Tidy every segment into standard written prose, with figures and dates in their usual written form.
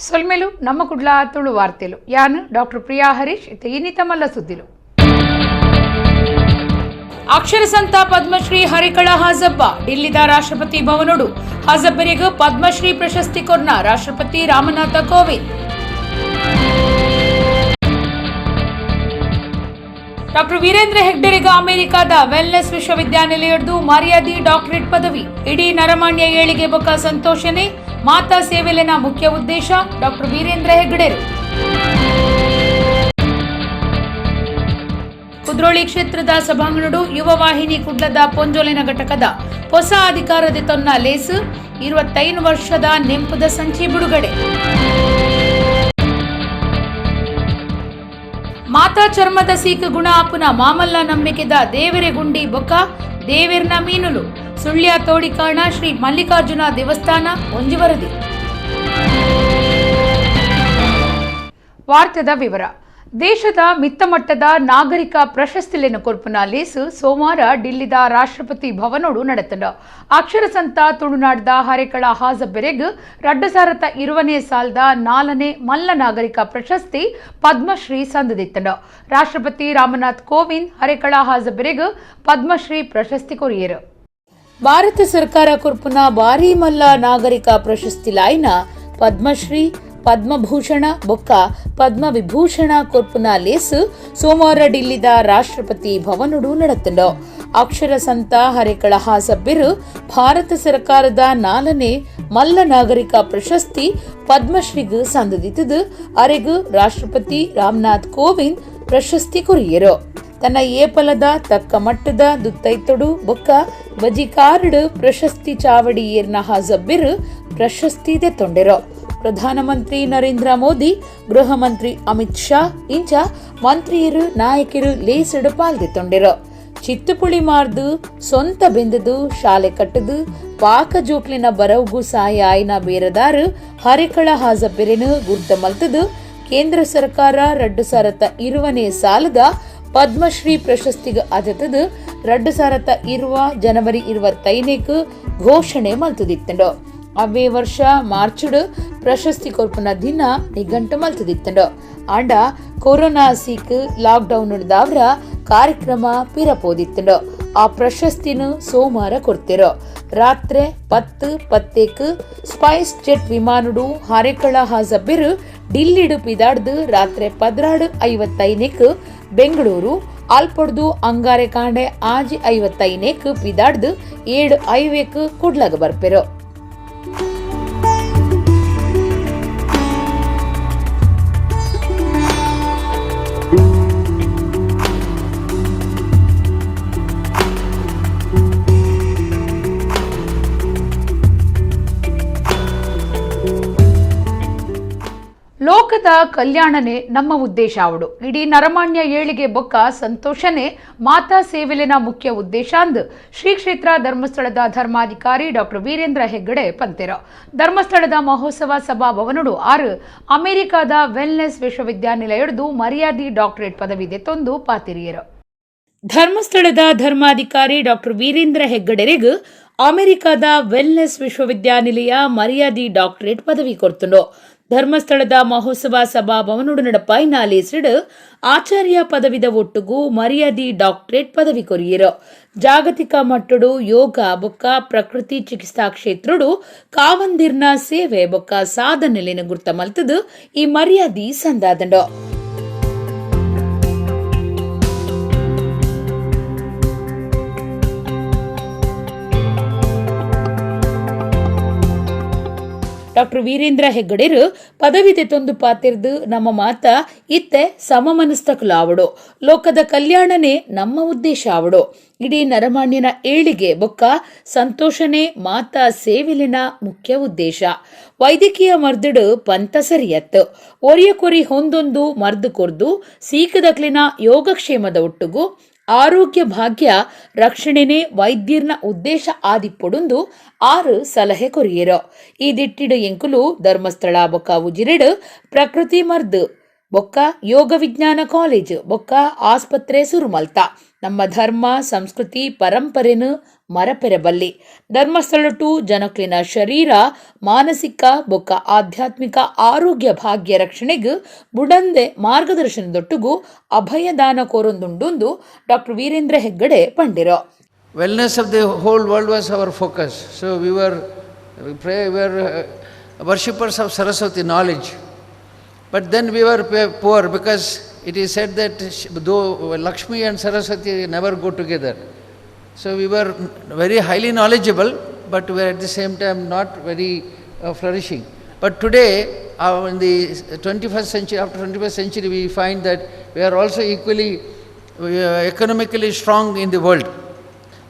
ಸೊಲ್ಮೆಲು ನಮ್ಮ ಕುಡ್ಲ ತುಳು ವಾರ್ತೆಲು. ಯಾನ್ ಡಾಕ್ಟರ್ ಪ್ರಿಯಾ ಹರೀಶ್. ಇನಿತ ಮಲ್ಲ ಸುದ್ದಿಲು. ಅಕ್ಷರ ಸಂತ ಪದ್ಮಶ್ರೀ ಹರಿಕಳ ಹಾಜಬ್ಬ ಡಿಲ್ಲಿದ ರಾಷ್ಟ್ರಪತಿ ಭವನೋಡು ಹಾಜಬ್ಬರಿಗೆ ಪದ್ಮಶ್ರೀ ಪ್ರಶಸ್ತಿ ಕೊರ್ನ ರಾಷ್ಟ್ರಪತಿ ರಾಮನಾಥ ಕೋವಿಂದ್. ಡಾಕ್ಟರ್ ವೀರೇಂದ್ರ ಹೆಗ್ಡೆರಿಗೆ ಅಮೆರಿಕದ ವೆಲ್ನೆಸ್ ವಿಶ್ವವಿದ್ಯಾನಿಲಯದ್ದು ಮರ್ಯಾದಿ ಡಾಕ್ಟರೇಟ್ ಪದವಿ. ಇಡೀ ನರಮಾನ್ಯ ಏಳಿಗೆ ಬೊಕ್ಕ ಸಂತೋಷನೆ ಮಾತಾ ಸೇವೆಲಿನ ಮುಖ್ಯ ಉದ್ದೇಶ ಡಾಕ್ಟರ್ ವೀರೇಂದ್ರ ಹೆಗ್ಡೆರು. ಕುದ್ರೋಳಿ ಕ್ಷೇತ್ರದ ಸಭಾಂಗಣಡು ಯುವ ವಾಹಿನಿ ಕುಡ್ಲದ ಪೊಂಜೋಲಿನ ಘಟಕದ ಹೊಸ ಅಧಿಕಾರದ ತೊನ್ನ ಲೇಸು 25 ವರ್ಷದ ನೆಂಪುದ ಸಂಚಿ ಬಿಡುಗಡೆ. ಮಾತಾ ಚರ್ಮದ ಸೀಕು ಗುಣ ಆಪುನ ಮಾಮಲ್ಲ ನಂಬಿಕೆದ ದೇವರೆ ಗುಂಡಿ ಬೊಕ್ಕ ದೇವೆರ್ನ ಮೀನುಲು. ಸುಳ್ಯ ತೋಡಿಕಾಣ ಶ್ರೀ ಮಲ್ಲಿಕಾರ್ಜುನ ದೇವಸ್ಥಾನ ಒಂಜಿ ವರದಿ. ವಾರ್ತೆದ ವಿವರ. ದೇಶದ ಮಿತ್ತಮಟ್ಟದ ನಾಗರಿಕ ಪ್ರಶಸ್ತಿಲೆನ ಕೊರ್ಪುನ ಲೇಸು ಸೋಮವಾರ ಡಿಲ್ಲಿದ ರಾಷ್ಟ್ರಪತಿ ಭವನೋಡು ನಡೆತಂಡ. ಅಕ್ಷರ ಸಂತ ತುಳುನಾಡ್ದ ಹರೇಕಳ ಹಾಜಬ್ಬೆರೆಗ್ 2020ನೇ ಸಾಲದ ನಾಲ್ಕನೇ ಮಲ್ಲ ನಾಗರಿಕ ಪ್ರಶಸ್ತಿ ಪದ್ಮಶ್ರೀ ಸಂದದಿತ್ತಂಡ. ರಾಷ್ಟ್ರಪತಿ ರಾಮನಾಥ್ ಕೋವಿಂದ್ ಹರೇಕಳ ಹಾಜಬ್ಬೆರೆಗ್ ಪದ್ಮಶ್ರೀ ಪ್ರಶಸ್ತಿ ಕೊರಿಯರು. ಭಾರತ ಸರ್ಕಾರ ಕೊರ್ಪುನ ಭಾರೀ ಮಲ್ಲ ನಾಗರಿಕ ಪ್ರಶಸ್ತಿ ಲಾಯ್ನ ಪದ್ಮಶ್ರೀ, ಪದ್ಮಭೂಷಣ ಬೊಕ್ಕ ಪದ್ಮವಿಭೂಷಣ ಕೊರ್ಪುನ ಲೇಸು ಸೋಮವಾರ ಡಿಲ್ಲಿದ ರಾಷ್ಟ್ರಪತಿ ಭವನಡು ನಡತಂಡು. ಅಕ್ಷರ ಸಂತ ಹರೇಕಳ ಹಾಸಬ್ಬಿರು ಭಾರತ ಸರ್ಕಾರದ ನಾಲ್ಕನೇ ಮಲ್ಲ ನಾಗರಿಕ ಪ್ರಶಸ್ತಿ ಪದ್ಮಶ್ರೀಗ್ ಸಂದದಿತ್ತದು ಅರೆಗು ರಾಷ್ಟ್ರಪತಿ ರಾಮನಾಥ್ ಕೋವಿಂದ್ ಪ್ರಶಸ್ತಿ ಕೊರಿಯರು. ತನ್ನ ಏಪಲದ ತಕ್ಕ ಮಟ್ಟದ ದುತ್ತೈತೊಡು ಬೊಕ್ಕ ಬಜಿಕಾರ್ಡ್ ಪ್ರಶಸ್ತಿ ಚಾವಡಿ ಏರ್ನ ಹಾಜಬ್ಬಿರು ಪ್ರಶಸ್ತಿ ದೆತ್ತೊಂಡೆರು. ಪ್ರಧಾನಮಂತ್ರಿ ನರೇಂದ್ರ ಮೋದಿ, ಗೃಹ ಮಂತ್ರಿ ಅಮಿತ್ ಶಾ ಇಂಚ ಮಂತ್ರಿಯರು ನಾಯಕರು ಲೇಸಡು ಪಾಲ್ದೆತ್ತೊಂಡೆರು. ಚಿತ್ತುಪುಳಿ ಮಾರ್ದು ಸೊಂತ ಬೆಂದದು ಶಾಲೆ ಕಟ್ಟದು ಪಾಕ ಜೋಕ್ಲಿನ ಬರವುಗು ಸಾಯ ಆಯ್ನ ಬೇರದಾರು ಹರಿಕಳ ಹಾಜಬ್ಬೆರೆನು ಗುರ್ತ ಮಲ್ತದು ಕೇಂದ್ರ ಸರ್ಕಾರ 2020ನೇ ಸಾಲದ ಪದ್ಮಶ್ರೀ ಪ್ರಶಸ್ತಿಗೆ ಅಜತದು 2020 ಜನವರಿ 25ಕ್ಕೆ ಘೋಷಣೆ ಮಲ್ತದಿತ್ತಂಡು. ಅವೇ ವರ್ಷ ಮಾರ್ಚ್ಡ್ ಪ್ರಶಸ್ತಿ ಕೊರ್ಪುನ ದಿನ ನಿಘಂಟು ಮಲ್ತದಿತ್ತಂಡು. ಆಂಡ ಕೊರೋನಾ ಸೀಕ್ ಲಾಕ್ಡೌನ್ ದಾವ್ರ ಕಾರ್ಯಕ್ರಮ ಪಿರಪೋದಿತ್ತಂಡು. ಆ ಪ್ರಶಸ್ತಿನ ಸೋಮವಾರ ಕೊಡ್ತಿರೋ. ರಾತ್ರಿ 10:10ಕ್ಕೆ ಸ್ಪೈಸ್ ಜೆಟ್ ವಿಮಾನಡು ಹರೇಕಳ ಹಾಜಬ್ಬಿರು ಡಿಲ್ಲಿಡು ಪಿದಾಡ್ದು ರಾತ್ರಿ 12:55ಕ್ಕೆ ಬೆಂಗಳೂರು ಅಲ್ಪೊಡ್ದು ಅಂಗಾರೆ ಕಾಂಡೆ 6:55ಕ್ಕೆ ಪಿದಾಡ್ದು 7:50ಕ್ಕೆ ಕುಡ್ಲಗ ಬರ್ಪೆರು. ಲೋಕದ ಕಲ್ಯಾಣನೇ ನಮ್ಮ ಉದ್ದೇಶ ಅವಡು. ಇಡೀ ನರಮಾನ್ಯ ಏಳಿಗೆ ಬೊಕ್ಕ ಸಂತೋಷನೇ ಮಾತಾ ಸೇವೆಲಿನ ಮುಖ್ಯ ಉದ್ದೇಶ ಅಂದ್ ಶ್ರೀ ಕ್ಷೇತ್ರ ಧರ್ಮಸ್ಥಳದ ಧರ್ಮಾಧಿಕಾರಿ ಡಾಕ್ಟರ್ ವೀರೇಂದ್ರ ಹೆಗ್ಗಡೆ ಪಂತೆರ. ಧರ್ಮಸ್ಥಳದ ಮಹೋತ್ಸವ ಸಭಾಭವನಡು 6 ಅಮೆರಿಕದ ವೆಲ್ನೆಸ್ ವಿಶ್ವವಿದ್ಯಾನಿಲಯಡ್ದು ಮರ್ಯಾದಿ ಡಾಕ್ಟರೇಟ್ ಪದವಿ ದೆತ್ತೊಂದು ಪಾತಿರಿಯರು. ಧರ್ಮಸ್ಥಳದ ಧರ್ಮಾಧಿಕಾರಿ ಡಾಕ್ಟರ್ ವೀರೇಂದ್ರ ಹೆಗ್ಗಡೆರೆಗ್ ಅಮೆರಿಕದ ವೆಲ್ನೆಸ್ ವಿಶ್ವವಿದ್ಯಾನಿಲಯ ಮರ್ಯಾದಿ ಡಾಕ್ಟರೇಟ್ ಪದವಿ ಕೊಡ್ತುಂಡು. ಧರ್ಮಸ್ಥಳದ ಮಹೋತ್ಸವ ಸಭಾಭವನೋಡು ನಡಪಾಯಿನ ಲೇಸಿಡ್ ಆಚಾರ್ಯ ಪದವಿದ ಒಟ್ಟುಗು ಮರ್ಯಾದಿ ಡಾಕ್ಟರೇಟ್ ಪದವಿ ಕೊರಿಯರು. ಜಾಗತಿಕ ಮಟ್ಟಡು ಯೋಗ ಬೊಕ್ಕ ಪ್ರಕೃತಿ ಚಿಕಿತ್ಸಾ ಕ್ಷೇತ್ರಡು ಕಾವಂದಿರ್ನ ಸೇವೆ ಬೊಕ್ಕ ಸಾಧನೆಲಿನ ಗುರ್ತ ಮಲ್ತದು ಈ ಮರ್ಯಾದಿ ಸಂದಾದಂಡು. ಡಾಕ್ಟರ್ ವೀರೇಂದ್ರ ಹೆಗ್ಗಡೆರು ಪದವಿ ತೆತ್ತೊಂದು ಪಾತಿರ್ದು ನಮ್ಮ ಮಾತ ಇತ್ತೆ ಸಮಮನಸ್ತಕಲಾವಡು, ಲೋಕದ ಕಲ್ಯಾಣನೇ ನಮ್ಮ ಉದ್ದೇಶ ಆವಡು, ಇಡೀ ನರಮಾನ್ಯನ ಏಳಿಗೆ ಬೊಕ್ಕ ಸಂತೋಷನೇ ಮಾತಾ ಸೇವೆಲಿನ ಮುಖ್ಯ ಉದ್ದೇಶ. ವೈದ್ಯಕೀಯ ಮರ್ದುಡು ಪಂತ ಸರಿಯತ್ತು ಒರಿಯ ಕೊರಿ ಹೊಂದೊಂದು ಮರ್ದು ಕೊರ್ದು ಸೀಕದಕ್ಲಿನ ಯೋಗಕ್ಷೇಮದ ಒಟ್ಟುಗು ಆರೋಗ್ಯ ಭಾಗ್ಯ ರಕ್ಷಣೆನೇ ವೈದ್ಯರ್ನ ಉದ್ದೇಶ ಆದಿಪ್ಪೊಡುಂದು 6 ಸಲಹೆ ಕೊರಿಯರು. ಈ ದಿಟ್ಟಿಡು ಎಂಕುಲು ಧರ್ಮಸ್ಥಳ ಬೊಕ್ಕ ಉಜಿರೆಡು ಪ್ರಕೃತಿ ಮರ್ದು ಬೊಕ್ಕ ಯೋಗ ವಿಜ್ಞಾನ ಕಾಲೇಜು ಬೊಕ್ಕ ಆಸ್ಪತ್ರೆ ಸುರುಮಲ್ತ. ನಮ್ಮ ಧರ್ಮ ಸಂಸ್ಕೃತಿ ಪರಂಪರೆನು ಮರಪೆರಬಲ್ಲಿ. ಧರ್ಮಸ್ಥಳಟು ಜನಕ್ಲಿನ ಶರೀರ ಮಾನಸಿಕ ಬೊಕ್ಕ ಆಧ್ಯಾತ್ಮಿಕ ಆರೋಗ್ಯ ಭಾಗ್ಯ ರಕ್ಷಣೆಗೆ ಬುಡಂದೆ ಮಾರ್ಗದರ್ಶನದೊಟ್ಟುಗು ಅಭಯದಾನ ಕೋರೊಂದುಂಡುಂದು ಡಾಕ್ಟರ್ ವೀರೇಂದ್ರ ಹೆಗ್ಗಡೆ ಪಂಡಿರೋ. Wellness of the whole world was our focus. So we were worshippers of Saraswati, knowledge. But then we were poor because it is said that though Lakshmi and Saraswati never go together. So we were very highly knowledgeable, but we were at the same time not very flourishing. But today, in the 21st century, after 21st century, we find that we are also equally economically strong in the world.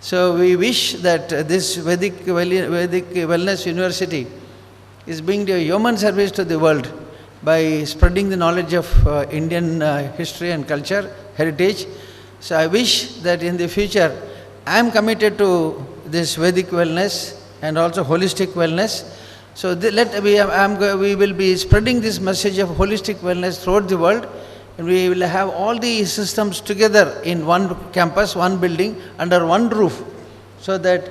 So we wish that this Vedic Wellness University is being a human service to the world by spreading the knowledge of Indian history and culture, heritage. So I wish that in the future, I am committed to this Vedic wellness and also holistic wellness. So the, let we, I am, we will be spreading this message of holistic wellness throughout the world. And we will have all the systems together in one campus, one building, under one roof, so that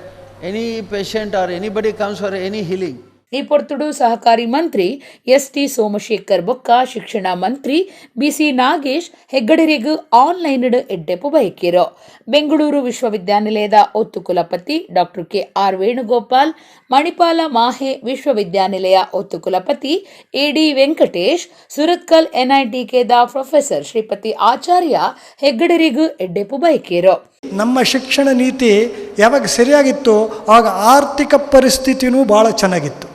any patient or anybody comes for any healing. ಈ ಪೊರ್ತುಡು ಸಹಕಾರಿ ಮಂತ್ರಿ S T Somashekar ಬೊಕ್ಕ ಶಿಕ್ಷಣ ಮಂತ್ರಿ ಬಿಸಿ Nagesh ಹೆಗ್ಗಡರಿಗ್ online ಎಡ್ಡೆಪು ಬಯಕಿರೋ. Bengaluru ವಿಶ್ವವಿದ್ಯಾನಿಲಯದ ಒತ್ತು ಕುಲಪತಿ doctor K R Venugopal, Manipal Mahe ವಿಶ್ವವಿದ್ಯಾನಿಲಯ ಒತ್ತು ಕುಲಪತಿ ಎಡಿ ವೆಂಕಟೇಶ್, ಸುರತ್ಕಲ್ ಎನ್ಐಟಿಕೆದ ಪ್ರೊಫೆಸರ್ ಶ್ರೀಪತಿ ಆಚಾರ್ಯ ಹೆಗ್ಗಡರಿಗ್ ಎಡ್ಡೆಪು ಬಯಕಿರೋ. ನಮ್ಮ ಶಿಕ್ಷಣ ನೀತಿ ಯಾವಾಗ ಸರಿಯಾಗಿತ್ತು, ಆಗ ಆರ್ಥಿಕ ಪರಿಸ್ಥಿತಿನೂ ಭಾಳ ಚೆನ್ನಾಗಿತ್ತು.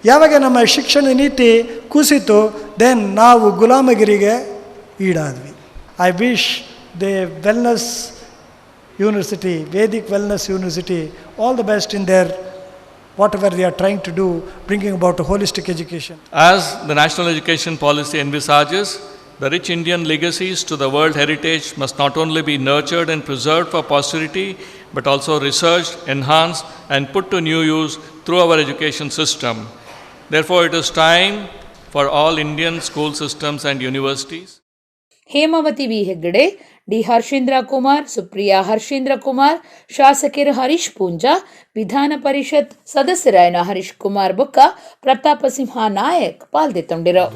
ಯಾವಾಗ ನಮ್ಮ ಶಿಕ್ಷಣ ನೀತಿ ಕುಸಿತು, then ನಾವು ಗುಲಾಮಗಿರಿಗೆ ಈಡಾದ್ವಿ. I wish the Wellness University, Vedic Wellness University, all the best in their whatever they are trying to do, bringing about holistic education. As the National Education Policy envisages, the rich Indian legacies to the world heritage must not only be nurtured and preserved for posterity, but also researched, enhanced, and put to new use through our education system. Therefore, it is time for all Indian school systems and universities Hemavathi V Hegde, D Harshendra Kumar, Supriya Harshendra Kumar, ಶಾಸಕರು ಹರೀಶ್ ಪೂಂಜಾ, ವಿಧಾನ ಪರಿಷತ್ ಸದಸ್ಯರಾಯನ ಹರೀಶ್ ಕುಮಾರ್ ಬೊಕ್ಕ ಪ್ರತಾಪ ಸಿಂಹ ನಾಯಕ್ ಪಾಲ್ದೆತ್ತೊಂಡಿರು.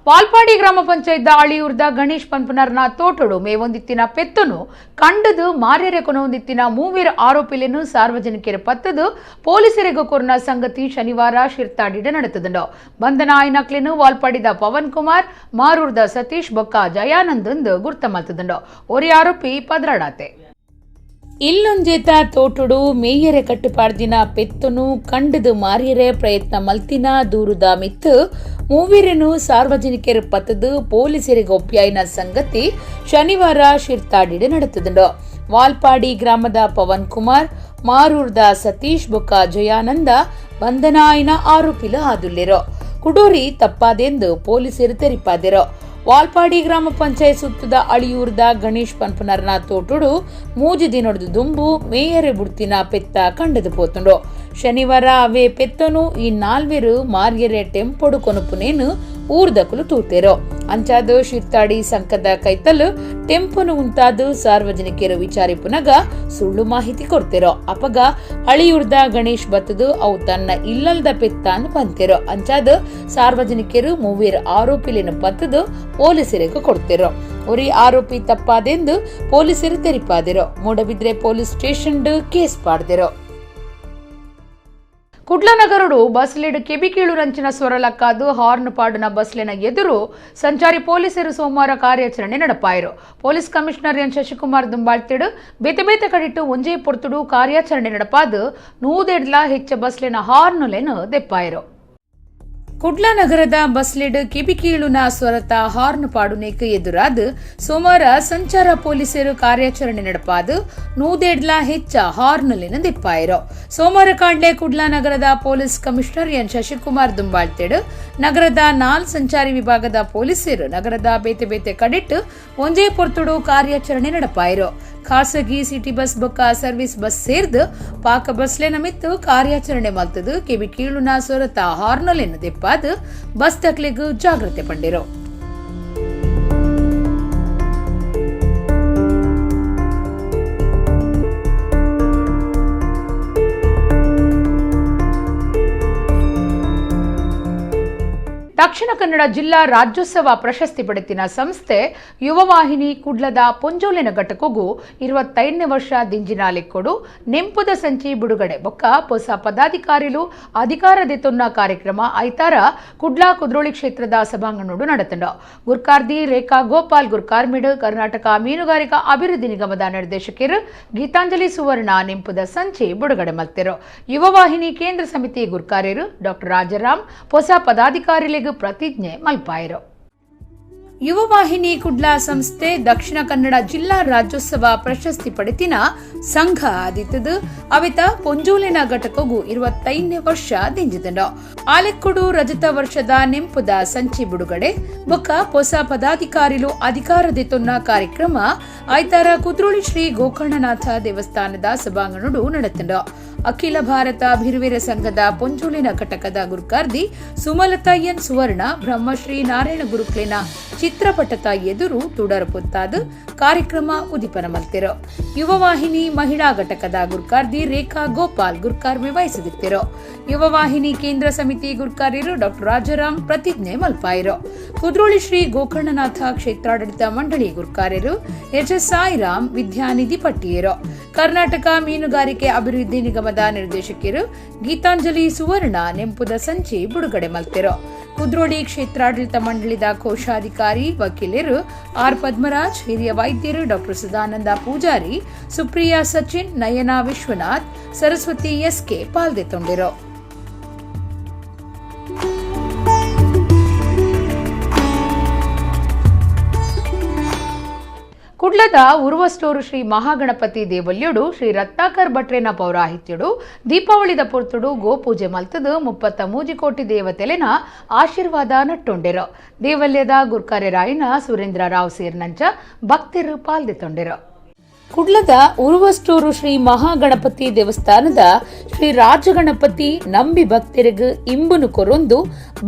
ವಾಲ್ಪಾಡಿ ಗ್ರಾಮ ಪಂಚಾಯತ್ ಅಳಿಯೂರ್ದ ಗಣೇಶ್ ಪನ್ಪುನರ್ನ ತೋಟಡು ಮೇವೊಂದಿತ್ತಿನ ಪೆತ್ತನು ಕಂಡದು ಮಾರ್ಯರೆ ಕೊನೊಂದಿತ್ತಿನ ಮೂವೀರ ಆರೋಪಿಲೆನು ಸಾರ್ವಜನಿಕರ ಪತ್ತದು ಪೊಲೀಸರಿಗೆ ಕೊರ್ನ ಸಂಗತಿ ಶನಿವಾರ ಶಿರ್ತಾಡಿಡ ನಡೆತದುಂಡು. ಬಂಧನ ಆಯ್ನಕ್ಲೆನು ವಾಲ್ಪಾಡಿದ ಪವನ್ ಕುಮಾರ್, ಮಾರೂರ್ದ ಸತೀಶ್ ಬೊಕ್ಕ ಜಯಾನಂದ್ ಗುರ್ತ ಮಲ್ತದುಂಡು. ಒರಿ ಆರೋಪಿ ಪದ್ರಾಡಾತೆ. ಇಲ್ಲೊಂಜೇತ ತೋಟುಡು ಮೇಯರೆ ಕಟ್ಟುಪಾಡ್ದಿನ ಪೆತ್ತನು ಕಂಡದು ಮಾರ್ಯರೆ ಪ್ರಯತ್ನ ಮಲ್ತಿನ ದೂರುದ ಮಿತ್ತು ಮೂವೀರನು ಸಾರ್ವಜನಿಕರು ಪತ್ತದು ಪೊಲೀಸರಿಗೆ ಒಪ್ಪಿಯಾಯಿನ ಸಂಗತಿ ಶನಿವಾರ ಶಿರ್ತಾಡಿಡು ನಡೆತದುಂಡು. ವಾಲ್ಪಾಡಿ ಗ್ರಾಮದ ಪವನ್ ಕುಮಾರ್, ಮಾರೂರ್ದ ಸತೀಶ್ ಬೊಕ್ಕ ಜಯಾನಂದ ಬಂಧನಾಯಿನ ಆರೋಪಿಲು ಆದುಲ್ಲಿರೋ. ಕುಡೋರಿ ತಪ್ಪಾದೆಂದು ಪೊಲೀಸರು ತೆರಿಪಾದಿರೋ. ವಾಲ್ಪಾಡಿ ಗ್ರಾಮ ಪಂಚಾಯತ್ ಸುತ್ತದ ಅಳಿಯೂರ್ದ ಗಣೇಶ್ ಪನ್ಪುನರ್ನ ತೋಟುಡು ಮೂಜಿ ದಿನೊಡ್ದು ದುಂಬು ಮೇಯರೆ ಬುಡ್ತಿನ ಪೆತ್ತ ಕಂಡದು ಪೋತುಂಡು. ಶನಿವಾರ ಅವೇ ಪೆತ್ತನು ಈ ನಾಲ್ವೆರು ಮಾರ್ಯರೆ ಟೆಂಪೊಡು ಕೊನುಪುನೇನು ಊರ್ದಕುಲು ತೂತೇರೋ. ಅಂಚಾದು ಶಿರ್ತಾಡಿ ಸಂಕದ ಕೈತಲು ಟೆಂಪೊನು ಉಂತಾದು ಸಾರ್ವಜನಿಕರು ವಿಚಾರಿಪುನಗ ಸುಳ್ಳು ಮಾಹಿತಿ ಕೊಡ್ತಿರೋ. ಅಪಗ ಅಳಿಯೂರ್ದ ಗಣೇಶ್ ಬತ್ತದು ಅವು ತನ್ನ ಇಲ್ಲಲ್ದ ಪೆತ್ತ ಪಂತಿರೋ. ಅಂಚಾದು ಸಾರ್ವಜನಿಕರು ಮೂವೀರ್ ಆರೋಪಿಲಿನ ಪತ್ತದು ಪೊಲೀಸರಿಗೆ ಕೊಡ್ತಿರೋ. ಒರಿ ಆರೋಪಿ ತಪ್ಪಾದೆಂದು ಪೊಲೀಸರು ತೆರಿಪಾದಿರೋ. ಮೂಡಬಿದ್ರೆ police station case ಪಾಡ್ದಿರೋ. ಕುಡ್ಲನಗರುಡು ಬಸ್ಲಿಡ್ ಕೆಬಿಕೀಳು ರಂಚಿನ ಸ್ವರಲಕ್ಕಾದು ಹಾರ್ನ್ ಪಾಡುನ ಬಸ್ಲಿನ ಎದುರು ಸಂಚಾರಿ ಪೊಲೀಸರು ಸೋಮವಾರ ಕಾರ್ಯಾಚರಣೆ ನಡಪಾಯರು. Police commissioner N Shashikumar ದುಂಬಾಳ್ತಿಡು ಬೇತೆ ಬೇತೆ ಕಡಿಟ್ಟು ಒಂಜೇ ಪೊರ್ತುಡು ಕಾರ್ಯಾಚರಣೆ ನಡಪಾದು ನೂದೆಡ್ಲ ಹೆಚ್ಚ ಬಸ್ಲಿನ ಹಾರ್ನುಲೆನು ದೆಪ್ಪಾಯರು. Kudla ನಗರದ ಬಸ್ಲೆಡ್ ಕಿಬಿಕೀಳುನ ಸ್ವರತ ಹಾರ್ನ್ ಪಾಡುನೇಕ್ ಎದುರಾದ್ ಸೋಮವಾರ ಸಂಚಾರ ಪೊಲೀಸರು ಕಾರ್ಯಾಚರಣೆ ನಡಪಾದ್ ನೂದೇಡ್ಲ ಹೆಚ್ಚ ಹಾರ್ನ್ಲಿನ ದಿಪ್ಪಾಯಿರು. ಸೋಮವಾರ ಕಾಂಡ್ಲೆ ಕುಡ್ಲ ನಗರದ police commissioner N Shashikumar ದುಂಬಾಳ್ತೇಡು ನಗರದ 4 ಸಂಚಾರಿ ವಿಭಾಗದ ಪೊಲೀಸರು ನಗರದ ಬೇತೆ ಬೇತೆ ಕಡಿಟ್ಟು ಒಂಜೇ ಪೊರ್ತುಡು ಕಾರ್ಯಾಚರಣೆ ನಡಪಾಯಿರು. ಖಾಸಗಿ ಸಿಟಿ ಬಸ್ ಬೊಕ್ಕ ಸರ್ವಿಸ್ ಬಸ್ ಸೇರ್ದು ಪಾಕ ಬಸ್ಲೆ ನಮಿತ್ತು ಕಾರ್ಯಾಚರಣೆ ಮಲ್ತದು ಕಿವಿ ಕೀಳುನ ಸೊರತ ಹಾರ್ನಲೆನ್ ದೆಪ್ಪಾದ್ ಬಸ್ ತಕ್ಲೆಗ್ ಜಾಗ್ರತೆ ಪಂಡಿರು. ದಕ್ಷಿಣ ಕನ್ನಡ ಜಿಲ್ಲಾ ರಾಜ್ಯೋತ್ಸವ ಪ್ರಶಸ್ತಿ ಪಡೆತಿನ ಸಂಸ್ಥೆ ಯುವವಾಹಿನಿ ಕುಡ್ಲದ ಪೊಂಜೋಲಿನ ಘಟಕಗೂ 25ನೇ ವರ್ಷ ದಿಂಜಿನಾಲೆಕ್ಕೊಡು ನೆಂಪುದ ಸಂಚಿ ಬಿಡುಗಡೆ ಬೊಕ್ಕ ಹೊಸ ಪದಾಧಿಕಾರಿಲು ಅಧಿಕಾರ ದೆತೊನ್ನ ಕಾರ್ಯಕ್ರಮ ಐತಾರ ಕುಡ್ಲಾ ಕುದ್ರೋಳಿ ಕ್ಷೇತ್ರದ ಸಭಾಂಗಣೋಡು ನಡೆತಂಡು. ಗುರ್ಕಾರ್ದಿ ರೇಖಾ ಗೋಪಾಲ್ ಗುರ್ಕಾರ್ಮಿಡು ಕರ್ನಾಟಕ ಮೀನುಗಾರಿಕಾ ಅಭಿವೃದ್ಧಿ ನಿಗಮದ ನಿರ್ದೇಶಕರು ಗೀತಾಂಜಲಿ ಸುವರ್ಣ ನೆಂಪುದ ಸಂಚಿ ಬಿಡುಗಡೆ ಮಲ್ತಿರು. ಯುವವಾಹಿನಿ ಕೇಂದ್ರ ಸಮಿತಿ ಗುರ್ಕಾರ್ಯರು ಡಾಕ್ಟರ್ ರಾಜಾರಾಮ್ ಹೊಸ ಪದಾಧಿಕಾರಿಗಳಿಗೆ ಪ್ರತಿಜ್ಞೆ ಮಲ್ಪಾಯರು. ಯುವವಾಹಿನಿ ಕುಡ್ಲಾ ಸಂಸ್ಥೆ ದಕ್ಷಿಣ ಕನ್ನಡ ಜಿಲ್ಲಾ ರಾಜ್ಯೋತ್ಸವ ಪ್ರಶಸ್ತಿ ಪಡೆತಿನ ಸಂಘ ಆದಿತ್ತದು ಅವಿತ ಪೊಂಜೋಲಿನ ಘಟಕಗೂ 25ನೇ ವರ್ಷ ದಿಂಜಿದಂಡು. ಆಲೆಕ್ಕುಡು ರಜತ ವರ್ಷದ ನೆಂಪುದ ಸಂಚಿ ಬಿಡುಗಡೆ ಬೊಕ್ಕ ಹೊಸ ಪದಾಧಿಕಾರಿಲು ಅಧಿಕಾರ ದೆತೊನ್ನ ಕಾರ್ಯಕ್ರಮ ಐತಾರ ಕುದ್ರೋಳಿ ಶ್ರೀ ಗೋಕರ್ಣನಾಥ ದೇವಸ್ಥಾನದ ಸಭಾಂಗಣಡು ನಡೆತಂಡು. ಅಖಿಲ ಭಾರತ ಬಿರುವೆರ ಸಂಘದ ಪೊಂಜೋಲಿನ ಘಟಕದ ಗುರುಕಾರ್ದಿ ಸುಮಲತಾ ಎನ್ ಸುವರ್ಣ ಬ್ರಹ್ಮಶ್ರೀ ನಾರಾಯಣ ಗುರುಕ್ಲೇನ ಚಿತ್ರಪಟದ ಎದುರು ತುಡರ್ ಪೊತ್ತಾದ ಕಾರ್ಯಕ್ರಮ ಉದಿಪನ ಮಲ್ತಿರು. ಯುವವಾಹಿನಿ ಮಹಿಳಾ ಘಟಕದ ಗುರ್ಕಾರ್ದಿ ರೇಖಾ ಗೋಪಾಲ್ ಗುರ್ಕಾರ್ಮೆ ವಹಿಸದಿತ್ತಿರು. ಯುವವಾಹಿನಿ ಕೇಂದ್ರ ಸಮಿತಿ ಗುರ್ಕಾರ್ಯರು ಡಾಕ್ಟರ್ ರಾಜಾರಾಮ್ ಪ್ರತಿಜ್ಞೆ ಮಲ್ಪಾಯಿರು. ಕುದ್ರೋಳಿ ಶ್ರೀ ಗೋಕರ್ಣನಾಥ ಕ್ಷೇತ್ರಾಡಳಿತ ಮಂಡಳಿ ಗುರ್ಕಾರ್ಯರು ಎಚ್ ಎಸ್ ಸಾಯಿರಾಮ್ ವಿದ್ಯಾನಿಧಿ ಪಟ್ಟಿಯರು. ಕರ್ನಾಟಕ ಮೀನುಗಾರಿಕೆ ಅಭಿವೃದ್ಧಿ ನಿಗಮದ ನಿರ್ದೇಶಕರು ಗೀತಾಂಜಲಿ ಸುವರ್ಣ ನೆಂಪುದ ಸಂಚಿ ಬಿಡುಗಡೆ ಮಲ್ತಿರು. ಕುದ್ರೋಳಿ ಕ್ಷೇತ್ರಾಡಳಿತ ಮಂಡಳಿದ ಕೋಶಾಧಿಕಾರಿ ವಕೀಲರು ಆರ್ ಪದ್ಮರಾಜ್, ಹಿರಿಯ ವೈದ್ಯರು ಡಾಕ್ಟರ್ ಸದಾನಂದ ಪೂಜಾರಿ, ಸುಪ್ರಿಯಾ ಸಚಿನ್, ನಯನಾ ವಿಶ್ವನಾಥ್, ಸರಸ್ವತಿ ಎಸ್ಕೆ ಪಾಲ್ದೆತೊಂಡಿರು. ಕುಡ್ಲದ ಉರ್ವಸ್ಟೋರು ಶ್ರೀ ಮಹಾಗಣಪತಿ ದೇವಲ್ಯಡು ಶ್ರೀ ರತ್ನಾಕರ್ ಭಟ್ರೇನ ಪೌರಾಹಿತ್ಯಡು ದೀಪಾವಳಿದ ಪೊರ್ತುಡು ಗೋಪೂಜೆ ಮಲ್ತದು 33 ಕೋಟಿ ದೇವತೆಲೆನ ಆಶೀರ್ವಾದ ನಟ್ಟೊಂಡೆರು. ದೇವಲ್ಯದ ಗುರ್ಕಾರ್ಯರಾಯಿನ ಸುರೇಂದ್ರ ರಾವ್ ಸೇರ್ನಂಚ ಭಕ್ತರು ಪಾಲ್ದೆತೊಂಡೆರು. ಕುಡ್ಲದ ಉರ್ವಸ್ಟೋರು ಶ್ರೀ ಮಹಾಗಣಪತಿ ದೇವಸ್ಥಾನದ ಶ್ರೀ ರಾಜಗಣಪತಿ ನಂಬಿ ಭಕ್ತರಿಗೂ ಇಂಬುನು ಕೊರೊಂದು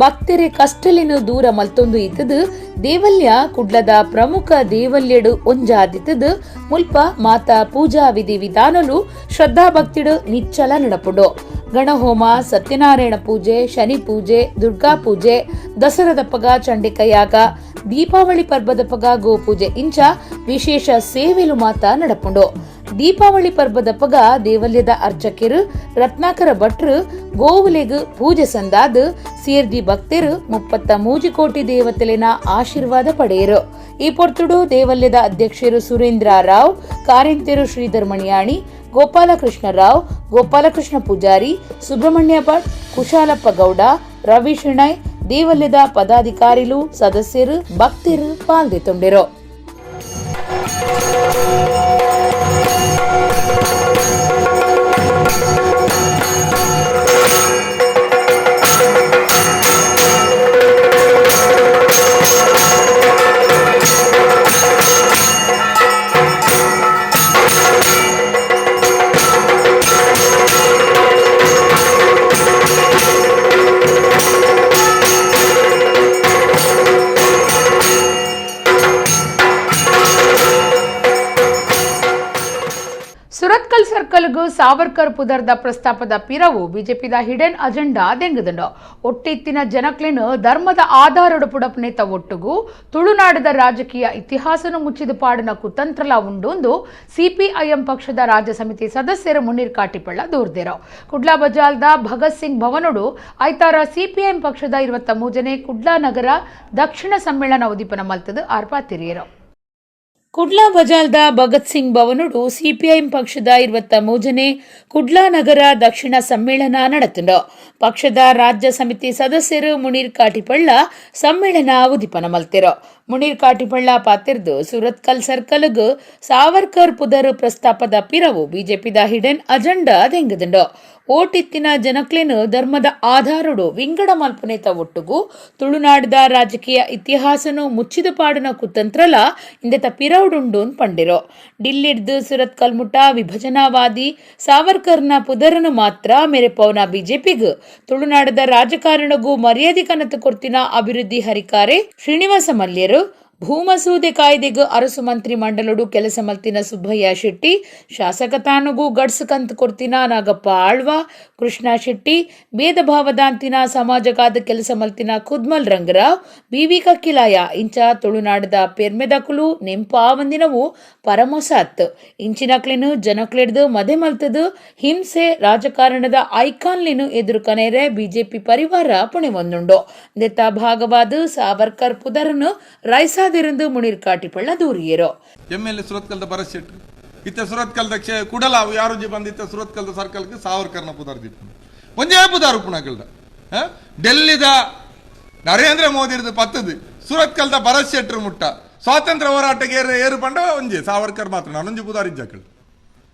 ಭಕ್ತರೆ ಕಷ್ಟಲಿನ ದೂರ ಮಲ್ತೊಂದು ಇತ್ತದು ದೇವಲ್ಯ ಕುಡ್ಲದ ಪ್ರಮುಖ ದೇವಲ್ಯಡು ಒಂಜಾದಿತ್ತದು ಮುಲ್ಪ ಮಾತಾ ಪೂಜಾ ವಿಧಿ ವಿಧಾನಲು ಶ್ರದ್ಧಾ ಭಕ್ತಿಡು ನಿಚ್ಚಲ ನಡಪುಡು. ಗಣಹೋಮ, ಸತ್ಯನಾರಾಯಣ ಪೂಜೆ, ಶನಿ ಪೂಜೆ, ದುರ್ಗಾ ಪೂಜೆ, ದಸರದ ಪಗ ಚಂಡಿಕಯಾಗ, ದೀಪಾವಳಿ ಪರ್ಬದ ಪಗ ಗೋಪೂಜೆ ಇಂಚ ವಿಶೇಷ ಸೇವೆಲು ಮಾತಾ ನಡಪುಂಡು. ದೀಪಾವಳಿ ಪರ್ಬದ ಪಗ ದೇವಲ್ಯದ ಅರ್ಚಕರು ರತ್ನಾಕರ ಭಟ್ರು ಗೋವುಲೆಗ್ ಪೂಜೆ ಸಂದಾದ್ ಸೇರ್ದಿ ಭಕ್ತರು 33 ಕೋಟಿ ದೇವತೆಲೆನ ಆಶೀರ್ವಾದ ಪಡೆಯರು. ಈ ಪೊರ್ತುಡು ದೇವಲ್ಯದ ಅಧ್ಯಕ್ಷರು ಸುರೇಂದ್ರ ರಾವ್, ಕಾರಿಂತೆರು ಶ್ರೀಧರ್ ಮಣಿಯಾಣಿ, ಗೋಪಾಲಕೃಷ್ಣ ರಾವ್, ಗೋಪಾಲಕೃಷ್ಣ ಪೂಜಾರಿ, ಸುಬ್ರಹ್ಮಣ್ಯ ಭಟ್, ಕುಶಾಲಪ್ಪ ಗೌಡ, ರವಿ ಶೆಣೈ, ದೇವಲ್ಯದ ಪದಾಧಿಕಾರಿಲು, ಸದಸ್ಯರು, ಭಕ್ತರು ಪಾಲ್ದೆತೊಂಡಿರು. ಸುರತ್ಕಲ್ ಸರ್ಕಲ್ಗೂ ಸಾವರ್ಕರ್ ಪುದರ್ದ ಪ್ರಸ್ತಾಪದ ಪಿರವು ಬಿಜೆಪಿದ ಹಿಡನ್ ಅಜೆಂಡಾ ದೆಂಗುದುಂಡು. ಒಟ್ಟಿತ್ತಿನ ಜನಕ್ಲೆನು ಧರ್ಮದ ಆಧಾರಡು ಪುಡಪನೇತ ಒಟ್ಟುಗು ತುಳುನಾಡದ ರಾಜಕೀಯ ಇತಿಹಾಸನು ಮುಚ್ಚಿದ ಪಾಡಿನ ಕುತಂತ್ರಲ ಉಂಡೊಂದು ಸಿಪಿಐಎಂ ಪಕ್ಷದ ರಾಜ್ಯ ಸಮಿತಿ ಸದಸ್ಯರು ಮುನ್ನೀರ್ ಕಾಟಿಪಳ್ಳ ದೂರ್ದಿರೋ. ಕುಡ್ಲಾ ಬಜಾಲ್ದ ಭಗತ್ ಸಿಂಗ್ ಭವನಡು ಐತಾರ ಸಿಪಿಐಎಂ ಪಕ್ಷದ 23ನೇ ಕುಡ್ಲಾ ನಗರ ದಕ್ಷಿಣ ಸಮ್ಮೇಳನ ಉದ್ದೀಪನ ಮಲ್ತದು ಆರ್ಪಾತಿರಿಯರು. Kudla ಬಜಾಲ್ದ ಭಗತ್ ಸಿಂಗ್ ಭವನೊಡು ಸಿಪಿಐಎಂ ಪಕ್ಷದ 23ನೇ ಕುಡ್ಲಾ ನಗರ ದಕ್ಷಿಣ ಸಮ್ಮೇಳನ ನಡತುಂಡು. ಪಕ್ಷದ ರಾಜ್ಯ ಸಮಿತಿ ಸದಸ್ಯರು ಮುನೀರ್ ಕಾಟಿಪಳ್ಳ ಸಮ್ಮೇಳನ ಉದಿಪನ ಮಲ್ತೆರು. ಮುನೀರ್ ಕಾಟಿಪಳ್ಳ ಪಾತೆರ್ದು, ಸುರತ್ಕಲ್ ಸರ್ಕಲ್ಗ್ ಸಾವರ್ಕರ್ ಪುದರ್ ಪ್ರಸ್ತಾಪದ ಪಿರವು ಬಿಜೆಪಿದ ಹಿಡನ್ ಅಜೆಂಡಾ ದೆಂಗದುಂಡು. ಓಟಿತ್ತಿನ ಜನಕ್ಲೆನ್ ಧರ್ಮದ ಆಧಾರಡು ವಿಂಗಡ ಮಲ್ಪುನೇತ ಒಟ್ಟುಗು ತುಳುನಾಡದ ರಾಜಕೀಯ ಇತಿಹಾಸನು ಮುಚ್ಚಿದು ಪಾಡುನ ಕುತಂತ್ರಲ ಇಂದೆತ ಪಿರವುಡುಂಡು ಪಂಡಿರು. ಡಿಲ್ಲಿಡ್ದು ಸುರತ್ಕಲ್ ಮುಟ ವಿಭಜನಾವಾದಿ ಸಾವರ್ಕರ್ನ ಪುದರನು ಮಾತ್ರ ಮೆರೆಪೌನ ಬಿಜೆಪಿಗ್ ತುಳುನಾಡದ ರಾಜಕಾರಣಗೂ ಮರ್ಯಾದೆ ಕನತು ಕೊರ್ತಿನ ಅಭಿವೃದ್ಧಿ ಹರಿಕಾರೆ ಶ್ರೀನಿವಾಸ ಮಲ್ಯರು, ಭೂಮಸೂದೆ ಕಾಯ್ದೆಗ್ ಅರಸು ಮಂತ್ರಿ ಮಂಡಲಡು ಕೆಲಸ ಮಲ್ತಿನ ಸುಬ್ಬಯ್ಯ ಶೆಟ್ಟಿ, ಶಾಸಕ ತಾನುಗೂ ಗಡ್ಸ್ ಕಂತ್ ಕೊರ್ತಿನ ನಾಗಪ್ಪ ಆಳ್ವ, ಕೃಷ್ಣ ಶೆಟ್ಟಿ, ಭೇದ ಭಾವದಾಂತಿನ ಸಮಾಜಗಾದ ಕೆಲಸ ಮಲ್ತಿನ ಕುದ್ಮಲ್ ರಂಗರಾವ್, ಬಿವಿ ಕಕ್ಕಿಲಾಯ ಇಂಚ ತುಳುನಾಡದ ಪೆರ್ಮೆದಕುಲು ನೆಂಪಾವಂದಿನವು ಪರಮೊಸಾತ್. ಇಂಚಿನಕ್ಲೆನು ಜನಕ್ಲೆಡ್ದು ಮದೆ ಮಲ್ತದು ಹಿಂಸೆ ರಾಜಕಾರಣದ ಐಕಾನ್ಲೆನು ಎದುರು ಕನೇರೆ ಬಿಜೆಪಿ ಪರಿವಾರ ಪುಣೆವೊಂದುಂಡು. ದೆತ್ತ ಭಾಗವಾದ Savarkar ಪುದರನು ರೈಸಾದಿರಂದು Munir Katipalla ದೂರಿಯರು. M L A ಸುರತ್ಕಲ್ದ Bharat Shetty ಇತ್ತ ಸುರತ್ಕಲ್ದ ಕ್ಷೇ ಕುಡಲ ಅವು ಯಾರುಜಿ ಬಂದಿತ್ತ ಸುರತ್ಕಲ್ದ ಸರ್ಕಲ್ಗೆ ಸಾವರ್ಕರ್ನ ಪುದಾರ್ ದಿಪ್ಪುನು. ಒಂಜೇ ಪುದಾರ್ ಉಪ್ಪುನಕಲ್ದ. ಡೆಲ್ಲಿದ ನರೇಂದ್ರ ಮೋದಿರ್ದು ಪತ್ತದು ಸುರತ್ಕಲ್ದ ಭರತ್ ಶೆಟ್ರು ಮುಟ್ಟ ಸ್ವಾತಂತ್ರ್ಯ ಹೋರಾಟಕ್ಕೆ ಏರು ಏರು ಪಂಡ ಒಂಜೆ ಸಾವರ್ಕರ್ ಮಾತ್ರ. ನಾನೊಂಜಿ ಪುದಾರ್ ಇಜ್ಜಕಲ್,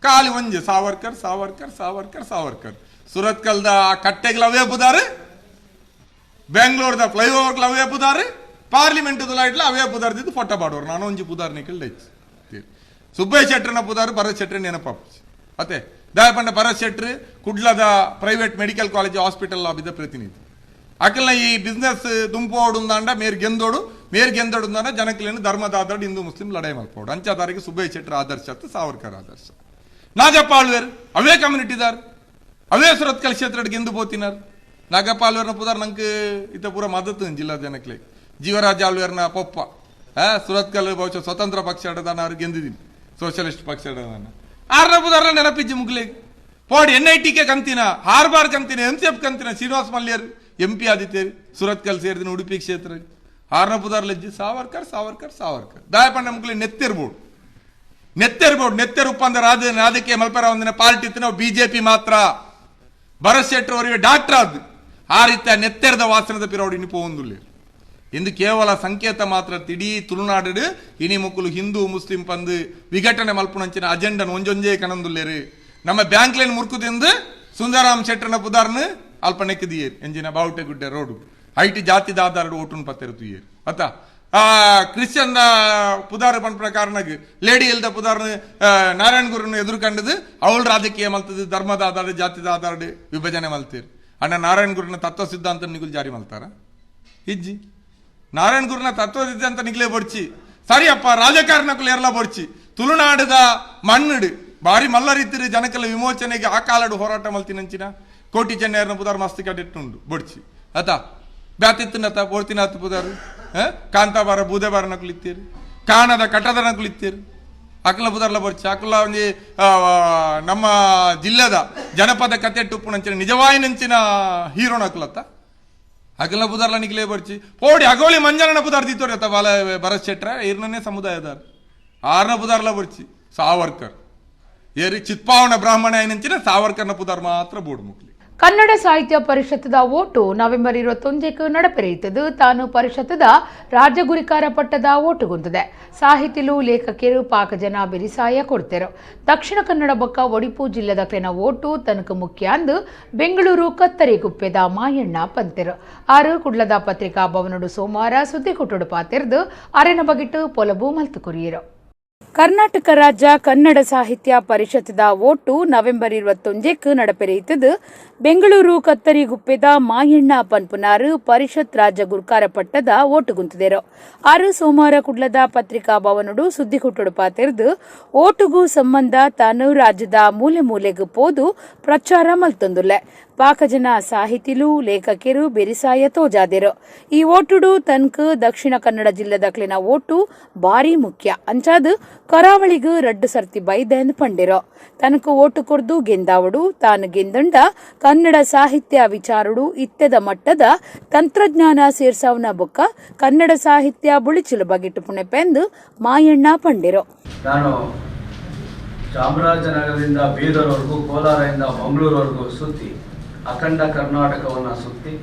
ಖಾಲಿ ಒಂಜೆ ಸಾವರ್ಕರ್, ಸಾವರ್ಕರ್, ಸಾವರ್ಕರ್, ಸಾವರ್ಕರ್. ಸುರತ್ಕಲ್ದ ಆ ಕಟ್ಟೆಗ್ಲ ಅವೇ ಪುದಾರು, ಬೆಂಗಳೂರದ ಫ್ಲೈಓವರ್ ಅವೇ ಪುದಾರು, ಪಾರ್ಲಿಮೆಂಟ್ ಇಟ್ಲ ಅವೇ ಪುದಾರ್ದಿದ್ದು ಫೋಟೋ ಪಾಡುವರು. ನಾನು ಒಂಜಿ ಪುದಾರ್ ನಿಕಲ್ ಸುಬ್ಬಯ್ಯ ಶೆಟ್ಟರ್ನ ಪುದಾರು, ಭರತ್ ಶೆಟ್ಟರ್ ನೆನಪಾಪು ಅತ್ತೆ. ದಾಯಪಂಡ ಭರತ್ ಶೆಟ್ರು ಕುಡ್ಲದ private medical college hospital ಲಾಬಿದ ಪ್ರತಿನಿಧಿ. ಅಕಲ್ನ ಈ ಬಿಸ್ನೆಸ್ ದುಂಪೋಡು ಅಂಡ ಮೇರ್ ಗೆಂದೋಡು, ಮೇರ್ ಗೆಂದೋಡು ಅಂದ ಜನಕ್ಲೇನು ಧರ್ಮದ ಆಧಾರ ಹಿಂದೂ ಮುಸ್ಲಿಂ ಲಡಾಯಿ ಮಲ್ಪೋಡು. ಅಂಚಾದಾರಿಗೆ ಸುಬ್ಬಯ್ಯ ಶೆಟ್ಟರ್ ಆದರ್ಶ ಅತ್ತು, ಸಾವರ್ಕರ್ ಆದರ್ಶ. ನಾಗಪ್ಪ ಆಳ್ವೇರ್ ಅವೇ ಕಮ್ಯುನಿಟಿದಾರ್, ಅವೇ ಸುರತ್ಕಲ್ ಕ್ಷೇತ್ರ ಗೆಂದು ಪೋತಿನಾರ್. ನಾಗಪ್ಪ ಆಳ್ವೇರ್ನ ಪುದಾರ್ ನಂಗೆ ಇತ್ತ ಪೂರ ಮದತು ಜಿಲ್ಲಾ ಜನಕ್ಲೆ. ಜೀವರಾಜ್ ಆಳ್ವೇರ್ನ ಪೊಪ್ಪ ಸುರತ್ಕಲ್ ಬಹುಶಃ ಸ್ವತಂತ್ರ ಪಕ್ಷ ಅವ್ರು ಗೆಂದಿದ್ದೀನಿ, ಸೋಷಲಿಸ್ಟ್ ಪಕ್ಷ. ಆರ್ನ ಪುದಾರ್ನ ನೆನಪಿಜ್ಜಿ ಮುಗ್ಲೆ. ಪೋಡಿ N I T K ಕಂತಿನ, ಹಾರ್ಬಾರ್ ಕಂತಿನ, M C F ಕಂತಿನ ಶ್ರೀನಿವಾಸ್ ಮಲ್ಯರ್ ಎಂ ಪಿ ಆದಿತ್ಯರು ಸುರತ್ಕಲ್ ಸೇರಿದಿನ ಉಡುಪಿ ಕ್ಷೇತ್ರ. ಆರ್ನ ಪುದಾರ್ ಲಜ್ಜಿ. ಸಾವರ್ಕರ್, ಸಾವರ್ಕರ್, ಸಾವರ್ಕರ್. ದಾಯಪಂಡ ಮುಗ್ಲೆ ನೆತ್ತಿರ್ಬೋದು, ನೆತ್ತೆರ್ಬೋದು. ನೆತ್ತೆರ್ ಉಪ್ಪಂದ ರಾಜಕೀಯ ಮಲ್ಪರ ಒಂದಿನ ಪಾರ್ಟಿ ಇತ್ತು ನಾವು ಬಿಜೆಪಿ ಮಾತ್ರ. ಭರತ್ ಶೆಟ್ಟರ್ ಅವರಿಗೆ ಡಾಕ್ಟರ್ ಅದು ಆ ರೀತಿಯ ನೆತ್ತೆರ್ದ ವಾಸನದ ಪಿರವಡಿ ಇನಿ ಪೋವೊಂದುಲ್ಲೆರ್. ಇಂದು ಕೇವಲ ಸಂಕೇತ ಮಾತ್ರ. ಇಡೀ ತುಳುನಾಡು ಇನಿ ಮುಕ್ಕುಲು ಹಿಂದೂ ಮುಸ್ಲಿಂ ಪಂದು ವಿಘಟನೆ ಮಲ್ಪುನಂಚಿನ ಅಜೆಂಡನ್ ಒಂಜೊಂಜೇ ಕಣಂದುಲ್ಲೇರು. ನಮ್ಮ ಬ್ಯಾಂಕ್ಲೇನ್ ಮುರ್ಕುದಿಂದು ಸುಂದರಾಮ್ ಶೆಟ್ಟರ್ನ ಪುದಾರ್ನು ಅಲ್ಪ ನೆಕ್ಕದಿಯೇರ್ ಎಂಜಿನ ಬಾವುಟೆ ಗುಡ್ಡೆ ರೋಡು IT ಜಾತಿದ ಆಧಾರದ ಓಟುನ್ ಪತ್ತೆರು ತುಯ್ಯೇರ್ ಅತ್ತ. ಆ ಕ್ರಿಶ್ಚಿಯನ್ ಪುದಾರ್ ಪನ್ಪುನ ಕಾರಣಗ್ ಲೇಡಿ ಇಲ್ದ ಪುದಾರ್ನ ನಾರಾಯಣ ಗುರುನ ಎದುರು ಕಂಡದು ಅವಳು ರಾಜಕೀಯ ಮಲ್ತದು ಧರ್ಮದ ಆಧಾರ ಜಾತಿದ ಆಧಾರ ವಿಭಜನೆ ಮಲ್ತೀರ್. ಅಣ್ಣ, ನಾರಾಯಣ ಗುರುನ ತತ್ವ ಸಿದ್ಧಾಂತ ನಿಗುಲ್ ಜಾರಿ ಮಲ್ತಾರ? ಇಜ್ಜಿ. ನಾರಾಯಣ ಗುರುನ ತತ್ವ ಸಿದ್ಧಾಂತ ನಿಗ್ಲೇ ಬೊಡ್ಚಿ. ಸರಿಯಪ್ಪ, ರಾಜಕಾರಣಕ್ಕೂ ಏರ್ಲ ಬೊಡ್ಚಿ. ತುಳುನಾಡದ ಮಣ್ಣುಡು ಬಾರಿ ಮಲ್ಲ ರೀತಿಯ ಜನಕಲ ವಿಮೋಚನೆಗೆ ಆ ಕಾಲಡು ಹೋರಾಟ ಮಲ್ತಿನಂಚಿನ ಕೋಟಿ ಚೆನ್ನೈರ್ನ ಪುದಾರ್ ಮಸ್ತ್ ಕಡೆಟ್ಟುಂಡು, ಬೊಡ್ಚಿ ಅತ. ಬ್ಯಾತಿತ್ತಿನತ ಪೋರ್ತಿನಾತ್ ಪುದಾರು ಕಾಂತಾಬಾರ ಬೂದೆಬಾರ ನಕುಲಿತ್ತೀರು, ಕಾಣದ ಕಟ್ಟದ ನಕುಲಿತ್ತೀರು. ಅಕಲ ಪುದಾರ್ಲ ಬೊಡ್ಚಿ. ಅಕಲ ಒಂಜಿ ನಮ್ಮ ಜಿಲ್ಲೆದ ಜನಪದ ಕತೆ ಟುಪ್ಪುನಂಚಿನ ನಿಜವಾಯಿನಂಚಿನ ಹೀರೋ ನಕುಲತ್ತ. ಅಗಲ ಪುದಾರ್ಲ ನಿಕ್ಲೇ ಬೊಡ್ಚಿ. ಪೋಡಿ ಅಗೋಳಿ ಮಂಜನನ ಪುದಾರ್ ದೀತೋರಿ ಅತ್ತ ಬಾಲ ಭರತ್ ಶೆಟ್ರ ಇರ್ನನೇ ಸಮುದಾಯದಾರ. ಆರ್ನ ಪುದಾರ್ಲ ಬೊಡ್ಚಿ. ಸಾವರ್ಕರ್ ಏರಿ ಚಿತ್ಪಾವನ ಬ್ರಾಹ್ಮಣ ಏನಂಚಿನ ಸಾವರ್ಕರ್ನ ಪುದಾರ್ ಮಾತ್ರ ಬೋರ್ಡ್ ಮುಕ್ಲಿ. ಕನ್ನಡ ಸಾಹಿತ್ಯ ಪರಿಷತ್ತದ ಓಟು ನವೆಂಬರ್ 21ಕ್ಕೆ ನಡಪೆರೆಯುತ್ತದೆ. ತಾನು ಪರಿಷತ್ತದ ರಾಜ್ಯ ಗುರಿಕಾರ ಪಟ್ಟದ ಓಟುಗುಂತದೆ. ಸಾಹಿತಿಲು, ಲೇಖಕಿಯರು ಪಾಕಜನ ಬಿರಿಸಾಯ ಕೊಡ್ತೇರು. ದಕ್ಷಿಣ ಕನ್ನಡ ಬೊಕ್ಕ ಒಡಿಪು ಜಿಲ್ಲೆದ ಕ್ಲೆನ ಓಟು ತನಕ ಮುಖ್ಯ ಅಂದು ಬೆಂಗಳೂರು ಕತ್ತರಿಗುಪ್ಪೆದ ಮಾಯಣ್ಣ ಪಂತೆರು. ಆರು ಕುಡ್ಲದ ಪತ್ರಿಕಾ ಭವನಡು ಸೋಮವಾರ ಸುದ್ದಿ ಕೊಟ್ಟುಡು ಪಾತೆರ್ದು ಅರೆನ ಬಗಿಟ್ಟು ಪೊಲಬು ಮಲ್ತು ಕೊರಿಯರು. ಕರ್ನಾಟಕ ರಾಜ್ಯ ಕನ್ನಡ ಸಾಹಿತ್ಯ ಪರಿಷತ್ದ ಓಟು ನವೆಂಬರ್ 21ಕ್ಕೆ ನಡಪೆರೆಯುತ್ತದೆ. ಬೆಂಗಳೂರು ಕತ್ತರಿಗುಪ್ಪೆದ ಮಾಯಣ್ಣ ಪನ್ಪುನಾರು ಪರಿಷತ್ ರಾಜ್ಯ ಗುರ್ಕಾರ ಪಟ್ಟದ ಓಟುಗುಂತದೇರು. ಆರು ಸೋಮವಾರ ಕುಡ್ಲದ ಪತ್ರಿಕಾ ಭವನಡು ಸುದ್ದಿ ಕೊಟ್ಟುಡು ಪಾತೆರ್ದು, ಓಟುಗು ಸಂಬಂಧ ತಾನು ರಾಜ್ಯದ ಮೂಲೆ ಮೂಲೆಗೂ ಪೋದು ಪ್ರಚಾರ ಮಲ್ತೊಂದುಲ್ಲೆ. ಪಾಕಜನ ಸಾಹಿತಿಲು ಲೇಖಕಿರು ಬೆರಿಸಾಯ ತೋಜಾದೆರು. ಈ ಓಟುಡು ತನ್ಕ್ ದಕ್ಷಿಣ ಕನ್ನಡ ಜಿಲ್ಲೆದಕ್ಲಿನ ಓಟು ಭಾರಿ ಮುಖ್ಯ ಅಂಚಾದ್ ಕರಾವಳಿಗ್ ರಡ್ಡು ಸರ್ತಿ ಬೈದೆಂದ್ ಪಂಡಿರೋ. ತನಕ ಓಟು ಕೊರ್ದು ಗೆಂದಾವಡು ತಾನು ಗೆಂದಂಡ ಕನ್ನಡ ಸಾಹಿತ್ಯ ವಿಚಾರುಡು ಇತ್ತೆದ ಮಟ್ಟದ ತಂತ್ರಜ್ಞಾನ ಸೇರ್ಸಾವನ ಬೊಕ್ಕ ಕನ್ನಡ ಸಾಹಿತ್ಯ ಬುಳಿಚಿಲು ಬಗಿಟ್ಟು ಪುಣೆಪೆಂದು ಮಾಯಣ್ಣ ಪಂಡಿರೋ. ನಾನು ಚಾಮರಾಜನಗರದಿಂದ ಬೀದರ್ವರೆಗೂ, ಕೋಲಾರದಿಂದ ಮಂಗಳೂರುವರೆಗೂ ಸುತ್ತಿ, ಅಖಂಡ ಕರ್ನಾಟಕವನ್ನು ಸುತ್ತಿ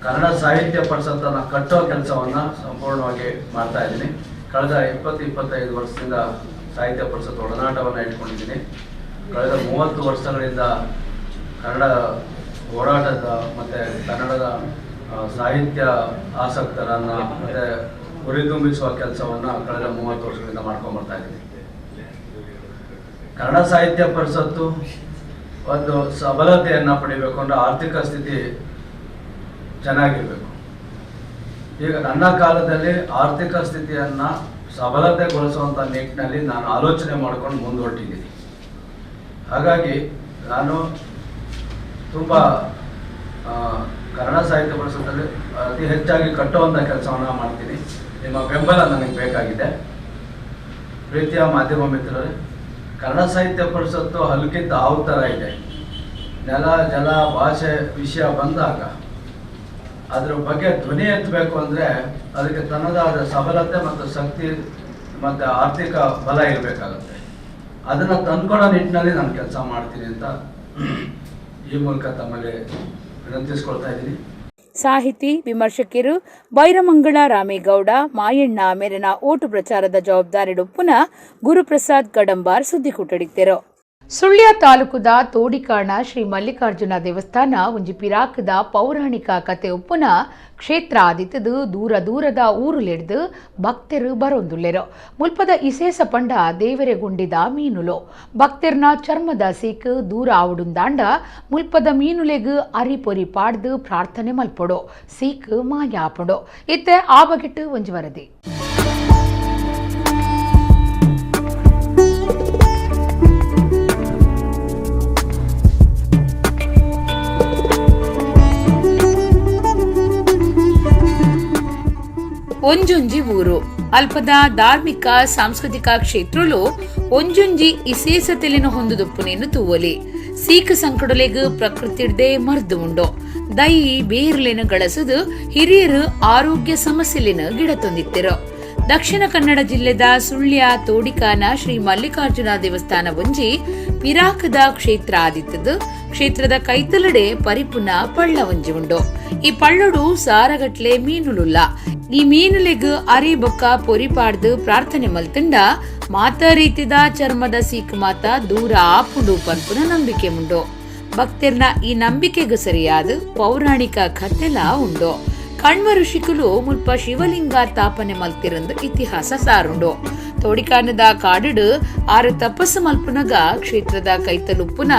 ಕನ್ನಡ ಸಾಹಿತ್ಯ ಪರಿಷತ್ತನ್ನು ಕಟ್ಟೋ ಕೆಲಸವನ್ನು ಸಂಪೂರ್ಣವಾಗಿ ಮಾಡ್ತಾ ಇದ್ದೀನಿ. ಕಳೆದ 20-25 ವರ್ಷದಿಂದ ಸಾಹಿತ್ಯ ಪರಿಷತ್ ಒಡನಾಟವನ್ನು ಇಟ್ಕೊಂಡಿದ್ದೀನಿ. ಕಳೆದ 30 ವರ್ಷಗಳಿಂದ ಕನ್ನಡ ಹೋರಾಟದ ಮತ್ತು ಕನ್ನಡದ ಸಾಹಿತ್ಯ ಆಸಕ್ತರನ್ನು ಮತ್ತು ಹುರಿದುಂಬಿಸುವ ಕೆಲಸವನ್ನು ಕಳೆದ 30 ವರ್ಷಗಳಿಂದ ಮಾಡ್ಕೊಂಡ್ಬರ್ತಾ ಇದ್ದೀನಿ. ಕನ್ನಡ ಸಾಹಿತ್ಯ ಪರಿಷತ್ತು ಒಂದು ಸಬಲತೆಯನ್ನು ಪಡಿಬೇಕು ಅಂದರೆ ಆರ್ಥಿಕ ಸ್ಥಿತಿ ಚೆನ್ನಾಗಿರಬೇಕು. ಈಗ ನನ್ನ ಕಾಲದಲ್ಲಿ ಆರ್ಥಿಕ ಸ್ಥಿತಿಯನ್ನು ಸಬಲತೆಗೊಳಿಸುವಂಥ ನಿಟ್ಟಿನಲ್ಲಿ ನಾನು ಆಲೋಚನೆ ಮಾಡಿಕೊಂಡು ಮುಂದುವಟ್ಟಿದ್ದೀನಿ. ಹಾಗಾಗಿ ನಾನು ತುಂಬ ಕನ್ನಡ ಸಾಹಿತ್ಯ ಪರಿಷತ್ತಲ್ಲಿ ಅತಿ ಹೆಚ್ಚಾಗಿ ಕಟ್ಟುವಂಥ ಕೆಲಸವನ್ನು ಮಾಡ್ತೀನಿ. ನಿಮ್ಮ ಬೆಂಬಲ ನನಗೆ ಬೇಕಾಗಿದೆ. ಪ್ರೀತಿಯ ಮಾಧ್ಯಮ ಮಿತ್ರರೇ, ಕನ್ನಡ ಸಾಹಿತ್ಯ ಪರಿಷತ್ತು ಹಲಕಿದ್ದ ಹಾವು ಥರ ಇದೆ. ನೆಲ ಜಲ ಭಾಷೆ ವಿಷಯ ಬಂದಾಗ ಅದರ ಬಗ್ಗೆ ಧ್ವನಿ ಎತ್ತಬೇಕು ಅಂದರೆ ಅದಕ್ಕೆ ತನ್ನದಾದ ಸಬಲತೆ ಮತ್ತು ಶಕ್ತಿ ಮತ್ತು ಆರ್ಥಿಕ ಬಲ ಇರಬೇಕಾಗತ್ತೆ. ಅದನ್ನು ತಂದ್ಕೊಳ್ಳೋ ನಿಟ್ಟಿನಲ್ಲಿ ನಾನು ಕೆಲಸ ಮಾಡ್ತೀನಿ ಅಂತ ಈ ಮೂಲಕ ತಮ್ಮಲ್ಲಿ ವಿನಂತಿಸ್ಕೊಳ್ತಾ ಇದ್ದೀನಿ. ಸಾಹಿತಿ ವಿಮರ್ಶಕರು ಬೈರಮಂಗಳ ರಾಮೇಗೌಡ ಮಾಯಣ್ಣ ಮೇರಿನ ಓಟು ಪ್ರಚಾರದ ಜವಾಬ್ದಾರಿಡುಪ್ಪುನ ಗುರುಪ್ರಸಾದ್ ಕಡಂಬಾರ್ ಸುದ್ದಿ ಕೊಟ್ಟಡಿದ್ದರು. ಸುಳ್ಯ ತಾಲೂಕುದ ತೋಡಿಕಾಣ ಶ್ರೀ ಮಲ್ಲಿಕಾರ್ಜುನ ದೇವಸ್ಥಾನ ಒಂಜಿ ಪಿರಾಕದ ಪೌರಾಣಿಕ ಕತೆ ಉಪ್ಪುನ ಕ್ಷೇತ್ರ ಆದಿತ್ತದು. ದೂರ ದೂರದ ಊರುಲೆಡ್ದು ಭಕ್ತರು ಬರೋಂದುಲ್ಲೆರು. ಮುಲ್ಪದ ಇಸೇಸ ಪಂಡ ದೇವರೆ ಗುಂಡಿದ ಮೀನುಲು ಭಕ್ತರ್ನ ಚರ್ಮದ ಸೀಕ್ ದೂರ ಆವುಡುಂದಾಂಡ ಮುಲ್ಪದ ಮೀನುಲೆಗ್ ಅರಿ ಪೊರಿ ಪಾಡ್ದು ಪ್ರಾರ್ಥನೆ ಮಲ್ಪೊಡು, ಸೀಕ್ ಮಾಯಾಪೊಡು. ಇತ್ತೆ ಆ ಬಗೆಟ್ಟು ಒಂಜಿ ವರದಿ. ಒಂಜೊಂಜಿ ಊರು ಅಲ್ಪದ ಧಾರ್ಮಿಕ ಸಾಂಸ್ಕೃತಿಕ ಕ್ಷೇತ್ರಲು ಒಂಜೊಂಜಿ ಇಸೇಸತೆಲಿನ ಹೊಂದುದುಪ್ಪುನೇನು ತೂವಲಿ. ಸೀಕ ಸಂಕಡಲೆಗ್ ಪ್ರಕೃತಿಡ್ದೆ ಮರ್ದು ಉಂಡು. ದೈ ಬೇರ್ಲೆನು ಗಳಸುದು ಹಿರಿಯರು ಆರೋಗ್ಯ ಸಮಸ್ಯೆಲಿನ ಗಿಡ ತಂದಿತ್ತಿರು. ದಕ್ಷಿಣ ಕನ್ನಡ ಜಿಲ್ಲೆದ ಸುಳ್ಯ ತೋಡಿಕಾನ ಶ್ರೀ ಮಲ್ಲಿಕಾರ್ಜುನ ದೇವಸ್ಥಾನ ಒಂಜಿ ಪಿರಾಕದ ಕ್ಷೇತ್ರ ಆದಿತ್ತದು. ಕ್ಷೇತ್ರದ ಕೈತಲಡೆ ಪರಿಪುನ ಪಳ್ಳ ಒಂಜಿ ಉಂಡು. ಈ ಪಳ್ಳಡು ಸಾರಗಟ್ಲೆ ಮೀನುಲುಲ್ಲ. ಈ ಮೀನುಲೆಗ್ ಅರಿ ಬೊಕ್ಕ ಪೊರಿ ಪಾಡ್ದು ಪ್ರಾರ್ಥನೆ ಮಲ್ತಂಡ ಮಾತಾ ರೀತಿದ ಚರ್ಮದ ಸೀಕ್ ಮಾತ ದೂರ ಆಪುಂಡು ಪನ್ಪುನ ನಂಬಿಕೆ ಉಂಡು. ಭಕ್ತರ್ನ ಈ ನಂಬಿಕೆಗೂ ಸರಿಯಾದ ಪೌರಾಣಿಕ ಕಥೆಲ ಉಂಡು. ಕಣ್ವ ಋಷಿಕುಲು ಮುಲ್ಪ ಶಿವಲಿಂಗ ತಾಪನೆ ಮಲ್ತಿರಂದು ಇತಿಹಾಸ ಸಾರುಂಡು. ತೋಡಿಕಾನದ ಕಾಡುಡು ಆರು ತಪಸ್ಸು ಮಲ್ಪುನಗ ಕ್ಷೇತ್ರದ ಕೈತಲುಪ್ಪುನ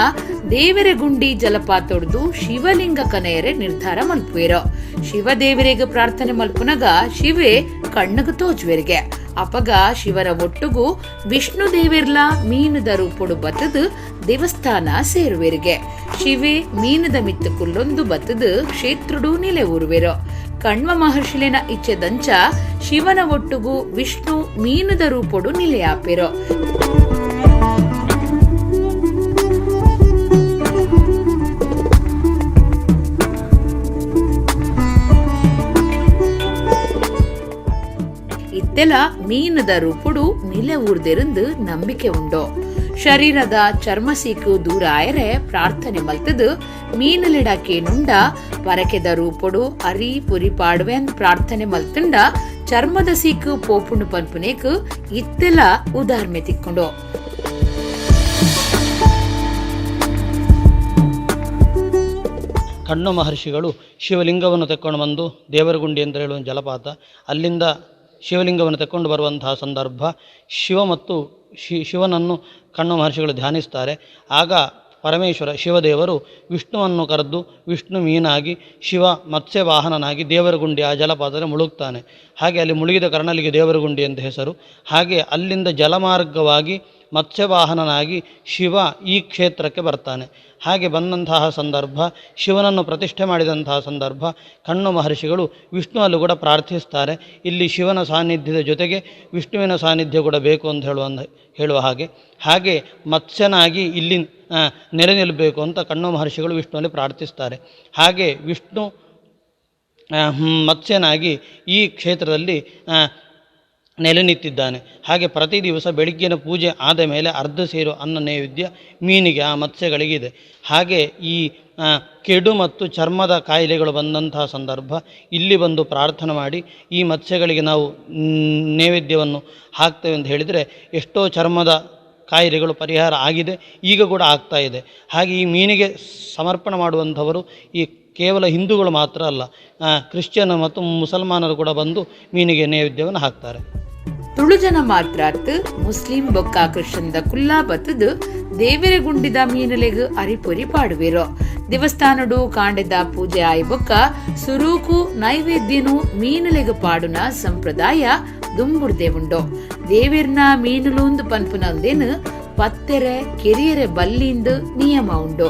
ದೇವರ ಗುಂಡಿ ಜಲಪಾತೊಡ್ದು ಶಿವಲಿಂಗ ಕನೆಯರೆ ನಿರ್ಧಾರ ಮಲ್ಪುವೆರು. ಶಿವದೇವರಿಗೆ ಪ್ರಾರ್ಥನೆ ಮಲ್ಪುನಗ ಶಿವೆ ಕಣ್ಣುಗು ತೋಜುವೆರಿಗೆ. ಅಪಗ ಶಿವನ ಒಟ್ಟುಗು ವಿಷ್ಣು ದೇವಿರ್ಲ ಮೀನದ ರೂಪುಡು ಬತ್ತದು ದೇವಸ್ಥಾನ ಸೇರುವೆರಿಗೆ. ಶಿವೆ ಮೀನದ ಮಿತ್ತು ಕುಲ್ಲೊಂದು ಬತ್ತದು ಕ್ಷೇತ್ರಡು ನೆಲೆ ಊರುವೆರು. ಕಣ್ವ ಮಹರ್ಷಿಲಿನ ಇಚ್ಛೆದಂಚ ಶಿವನ ಒಟ್ಟುಗು ವಿಷ್ಣು ಮೀನದ ರೂಪೊಡು ನಿಲೆಯಾಪಿರು. ಇತ್ತೆಲ ಮೀನದ ರೂಪುಡು ನಿಲೆ ಊರ್ದೆರಂದು ನಂಬಿಕೆ ಉಂಡು. ಶರೀರದ ಚರ್ಮ ಸೀಕು ದೂರ ಆಯರೆ ಪ್ರಾರ್ಥನೆ ಮಲ್ತದು ಮೀನಲಿಡಕೇನುಂಡ ಪರಕೆದ ರೂಪೊಡು ಅರಿ ಪುರಿ ಪಾಡುವೆನ್ ಪ್ರಾರ್ಥನೆ ಮಲ್ತುಂಡ ಚರ್ಮದ ಸೀಕು ಪೋಪುಂಡು ಪನ್ಪುನೇಕು ಇತ್ತೆಲ ಉದಾಹರಣೆ ತಿಕ್ಕೊಂಡು. ಕಣ್ಣು ಮಹರ್ಷಿಗಳು ಶಿವಲಿಂಗವನ್ನು ತೆಕ್ಕೊಂಡು ಬಂದು ದೇವರಗುಂಡಿ ಅಂತ ಹೇಳುವ ಜಲಪಾತ, ಅಲ್ಲಿಂದ ಶಿವಲಿಂಗವನ್ನು ತೆಕ್ಕೊಂಡು ಬರುವಂತಹ ಸಂದರ್ಭ ಶಿವ ಮತ್ತು ಶಿವನನ್ನು ಕಣ್ಣು ಮಹರ್ಷಿಗಳು ಧ್ಯಾನಿಸ್ತಾರೆ. ಆಗ ಪರಮೇಶ್ವರ ಶಿವದೇವರು ವಿಷ್ಣುವನ್ನು ಕರೆದು ವಿಷ್ಣು ಮೀನಾಗಿ ಶಿವ ಮತ್ಸ್ಯವಾಹನನಾಗಿ ದೇವರಗುಂಡಿ ಆ ಜಲಪಾತದಲ್ಲಿ ಮುಳುಗ್ತಾನೆ. ಹಾಗೆ ಅಲ್ಲಿ ಮುಳುಗಿದ ಕಾರಣ ಅಲ್ಲಿಗೆ ದೇವರಗುಂಡಿ ಅಂತ ಹೆಸರು. ಹಾಗೆ ಅಲ್ಲಿಂದ ಜಲಮಾರ್ಗವಾಗಿ ಮತ್ಸ್ಯವಾಹನನಾಗಿ ಶಿವ ಈ ಕ್ಷೇತ್ರಕ್ಕೆ ಬರ್ತಾನೆ. ಹಾಗೆ ಬಂದಂತಹ ಸಂದರ್ಭ, ಶಿವನನ್ನು ಪ್ರತಿಷ್ಠೆ ಮಾಡಿದಂತಹ ಸಂದರ್ಭ, ಕಣ್ವ ಮಹರ್ಷಿಗಳು ವಿಷ್ಣುವಲ್ಲೂ ಕೂಡ ಪ್ರಾರ್ಥಿಸ್ತಾರೆ, ಇಲ್ಲಿ ಶಿವನ ಸಾನ್ನಿಧ್ಯದ ಜೊತೆಗೆ ವಿಷ್ಣುವಿನ ಸಾನ್ನಿಧ್ಯ ಕೂಡ ಬೇಕು ಅಂತ ಹೇಳುವ ಹಾಗೆ, ಹಾಗೆ ಮತ್ಸ್ಯನಾಗಿ ಇಲ್ಲಿ ನೆಲೆ ನಿಲ್ಲಬೇಕು ಅಂತ ಕಣ್ವ ಮಹರ್ಷಿಗಳು ವಿಷ್ಣುವಲ್ಲಿ ಪ್ರಾರ್ಥಿಸ್ತಾರೆ. ಹಾಗೆ ವಿಷ್ಣು ಮತ್ಸ್ಯನಾಗಿ ಈ ಕ್ಷೇತ್ರದಲ್ಲಿ ನೆಲೆ ನಿಂತಿದ್ದಾನೆ. ಹಾಗೆ ಪ್ರತಿ ದಿವಸ ಬೆಳಗ್ಗಿನ ಪೂಜೆ ಆದ ಮೇಲೆ ಅರ್ಧ ಸೇರು ಅನ್ನ ನೈವೇದ್ಯ ಮೀನಿಗೆ, ಆ ಮತ್ಸ್ಯಗಳಿಗಿದೆ. ಹಾಗೆ ಈ ಕೆಡು ಮತ್ತು ಚರ್ಮದ ಕಾಯಿಲೆಗಳು ಬಂದಂತಹ ಸಂದರ್ಭ ಇಲ್ಲಿ ಬಂದು ಪ್ರಾರ್ಥನೆ ಮಾಡಿ ಈ ಮತ್ಸ್ಯಗಳಿಗೆ ನಾವು ನೈವೇದ್ಯವನ್ನು ಹಾಕ್ತೇವೆ ಅಂತ ಹೇಳಿದರೆ ಎಷ್ಟೋ ಚರ್ಮದ ಕಾಯಿಲೆಗಳು ಪರಿಹಾರ ಆಗಿದೆ, ಈಗ ಕೂಡ ಆಗ್ತಾ ಇದೆ. ಹಾಗೆ ಈ ಮೀನಿಗೆ ಸಮರ್ಪಣೆ ಮಾಡುವಂಥವರು ಈ ಕೇವಲ ಹಿಂದೂಗಳು ಮಾತ್ರ ಅಲ್ಲ, ಕ್ರಿಶ್ಚಿಯನ್ ಮತ್ತು ಮುಸಲ್ಮಾನರು ಕೂಡ ಬಂದು ಮೀನಿಗೆ ನೈವೇದ್ಯವನ್ನು ಹಾಕ್ತಾರೆ. ತುಳುಜನ ಮಾತ್ರ ಮುಸ್ಲಿಂ ಬೊಕ್ಕ ಕ್ರಿಶ್ಚಿಯನ್ದ ಕುಲ್ಲಾ ಬತ್ತದು ದೇವೆರೆ ಗುಂಡಿದ ಮೀನಲೆಗ್ ಅರಿಪೊರಿ ಪಾಡುವಿರೋ. ದೇವಸ್ಥಾನಡು ಕಾಂಡೆದ ಪೂಜೆ ಆಯಿ ಬೊಕ್ಕ ಸುರೂಕು ನೈವೇದ್ಯನು ಮೀನಲೆಗ್ ಪಾಡುನ ಸಂಪ್ರದಾಯ ದುಂಬುಡ್ದೆ ಉಂಡು. ದೇವೆರ್ನ ಮೀನುಲೂಂದು ಪನ್ಪುನಂದೇನು ಪತ್ತೆರೆ ಕೆರಿಯರೆ ಬಲ್ಲಿಂದು ನಿಯಮ ಉಂಡು.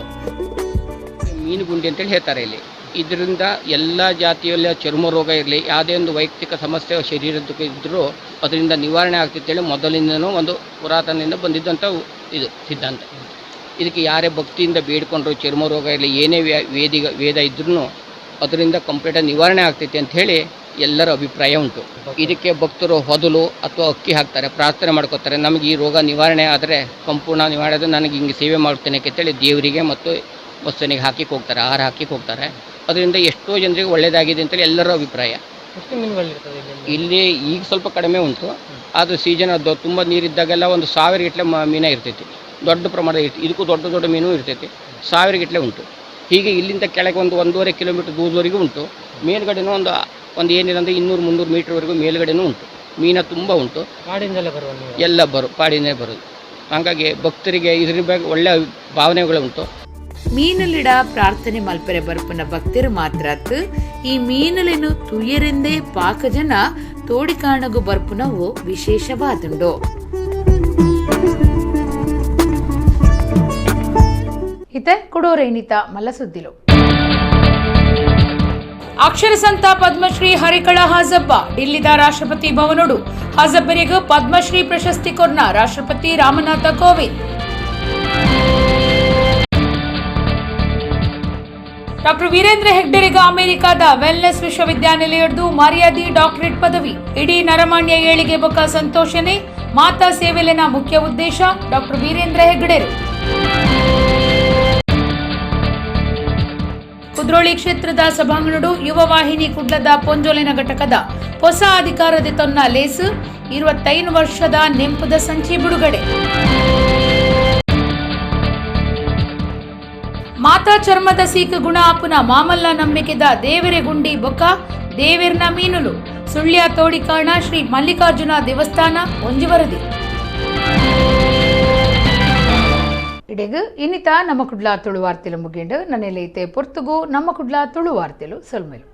ಮೀನುಗುಂಡಿ ಅಂತೇಳಿ ಹೇಳ್ತಾರೆ ಇಲ್ಲಿ. ಇದರಿಂದ ಎಲ್ಲ ಜಾತಿಯಲ್ಲಿ ಚರ್ಮ ರೋಗ ಇರಲಿ, ಯಾವುದೇ ಒಂದು ವೈಯಕ್ತಿಕ ಸಮಸ್ಯೆ ಶರೀರಕ್ಕೆ ಇದ್ದರೂ ಅದರಿಂದ ನಿವಾರಣೆ ಆಗ್ತಿತ್ತೇಳಿ ಮೊದಲಿಂದನೂ ಒಂದು ಪುರಾತನದಿಂದ ಬಂದಿದ್ದಂಥ ಇದು ಸಿದ್ಧಾಂತ. ಇದಕ್ಕೆ ಯಾರೇ ಭಕ್ತಿಯಿಂದ ಬೇಡಿಕೊಂಡ್ರು ಚರ್ಮ ರೋಗ ಇರಲಿ, ಏನೇ ವೇದ ಇದ್ರೂ ಅದರಿಂದ ಕಂಪ್ಲೀಟಾಗಿ ನಿವಾರಣೆ ಆಗ್ತೈತಿ ಅಂಥೇಳಿ ಎಲ್ಲರ ಅಭಿಪ್ರಾಯ ಉಂಟು. ಇದಕ್ಕೆ ಭಕ್ತರು ಹೊದಲು ಅಥವಾ ಅಕ್ಕಿ ಹಾಕ್ತಾರೆ, ಪ್ರಾರ್ಥನೆ ಮಾಡ್ಕೋತಾರೆ, ನಮಗೆ ಈ ರೋಗ ನಿವಾರಣೆ ಆದರೆ ಸಂಪೂರ್ಣ ನಿವಾರಣೆ ಆದರೆ ನನಗೆ ಹಿಂಗೆ ಸೇವೆ ಮಾಡ್ತೇನೆ ಅಂತೇಳಿ ದೇವರಿಗೆ ಮತ್ತು ವಸ್ತುನಿಗೆ ಹಾಕಿಕ್ಕೆ ಹೋಗ್ತಾರೆ, ಆಹಾರ ಹಾಕಿಕ್ಕೆ ಹೋಗ್ತಾರೆ. ಅದರಿಂದ ಎಷ್ಟೋ ಜನರಿಗೆ ಒಳ್ಳೆಯದಾಗಿದೆ ಅಂತೇಳಿ ಎಲ್ಲರ ಅಭಿಪ್ರಾಯ. ಇಲ್ಲಿ ಈಗ ಸ್ವಲ್ಪ ಕಡಿಮೆ ಉಂಟು, ಆದರೆ ಸೀಸನ್ ಅದು ತುಂಬ ನೀರಿದ್ದಾಗೆಲ್ಲ ಒಂದು 1000 ಗಟ್ಟಲೆ ಮೀನ ಇರ್ತೈತಿ, ದೊಡ್ಡ ಪ್ರಮಾಣದ ಇರ್ತೈತಿ. ಇದಕ್ಕೂ ದೊಡ್ಡ ದೊಡ್ಡ ಮೀನು ಇರ್ತೈತಿ, 1000 ಗಟ್ಟಲೆ ಉಂಟು. ಹೀಗೆ ಇಲ್ಲಿಂದ ಕೆಳಗೆ ಒಂದು 1.5 ಕಿಲೋಮೀಟರ್ ದೂರದವರೆಗೂ ಉಂಟು. ಮೇಲ್ಗಡೆನೂ ಒಂದು ಒಂದು ಏನಿಲ್ಲ ಅಂದರೆ 200-300 ಮೀಟ್ರ್ವರೆಗೂ ಮೇಲ್ಗಡೆನೂ ಉಂಟು, ಮೀನ ತುಂಬ ಉಂಟು. ಕಾಡಿಂದಲೇ ಬರುವ ಎಲ್ಲ ಕಾಡಿಂದಲೇ ಬರೋದು. ಹಾಗಾಗಿ ಭಕ್ತರಿಗೆ ಇದ್ರ ಬಗ್ಗೆ ಒಳ್ಳೆಯ ಭಾವನೆಗಳು ಉಂಟು. ಮೀನಲಿಡ ಪ್ರಾರ್ಥನೆ ಮಲ್ಪರೆ ಬರ್ಪುನ ಭಕ್ತರು ಮಾತ್ರ ಈ ಮೀನಲೆನು ತುಯರೆಂದೇ ಪಾಕಜನ ತೋಡಿಕಾಣಗು ಬರ್ಪುನವು ವಿಶೇಷವಾದುಂಡು. ಇತೆ ಕುಡೋರೈನಿತ ಮಲ್ಲಸುದ್ದಿಲು. ಅಕ್ಷರ ಸಂತ ಪದ್ಮಶ್ರೀ ಹರಿಕಳ ಹಾಜಬ್ಬ ಡಿಲ್ಲಿದ ರಾಷ್ಟ್ರಪತಿ ಭವನೋಡು ಹಾಜಬ್ಬರಿಗೆ ಪದ್ಮಶ್ರೀ ಪ್ರಶಸ್ತಿ ಕೊರ್ನ ರಾಷ್ಟ್ರಪತಿ ರಾಮನಾಥ ಕೋವಿಂದ್. ಡಾಕ್ಟರ್ ವೀರೇಂದ್ರ ಹೆಗ್ಡೆರಿಗೆ ಅಮೆರಿಕದ ವೆಲ್ನೆಸ್ ವಿಶ್ವವಿದ್ಯಾನಿಲಯದ್ದು ಮರ್ಯಾದಿ ಡಾಕ್ಟರೇಟ್ ಪದವಿ. ಇಡೀ ನರಮಾನ್ಯ ಏಳಿಗೆ ಬೊಕ್ಕ ಸಂತೋಷನೆ ಮಾತಾ ಸೇವೆಲಿನ ಮುಖ್ಯ ಉದ್ದೇಶ ಡಾಕ್ಟರ್ ವೀರೇಂದ್ರ ಹೆಗ್ಡೆರು. ಕುದ್ರೋಳಿ ಕ್ಷೇತ್ರದ ಸಭಾಂಗಣಡು ಯುವ ವಾಹಿನಿ ಕುಡ್ಲದ ಪೊಂಜೋಲಿನ ಘಟಕದ ಹೊಸ ಅಧಿಕಾರದ ತೊನ್ನ ಲೇಸು 25 ವರ್ಷದ ನೆಂಪುದ ಸಂಚಿ ಬಿಡುಗಡೆ. ಮಾತಾ ಚರ್ಮದ ಸೀಕು ಗುಣ ಆಪುನ ಮಾಮಲ್ಲ ನಂಬಿಕೆದ ದೇವರೆ ಗುಂಡಿ ಬೊಕ್ಕ ದೇವೆರ್ನ ಮೀನುಲು ಸುಳ್ಯ ತೋಡಿಕಾಣ ಶ್ರೀ ಮಲ್ಲಿಕಾರ್ಜುನ ದೇವಸ್ಥಾನ ಒಂಜಿ ವರದಿ. ಇಡೆಗು ಇನ್ನಿತ ನಮ್ಮ ಕುಡ್ಲ ತುಳುವಾರ್ತೆಲು ಮುಗಿಂಡು ನನ್ನೆಲೈತೆ ಪೊರ್ತುಗು ನಮ್ಮ ಕುಡ್ಲ ತುಳುವಾರ್ತೆಲು ಸೊಲ್ಮೆಲು.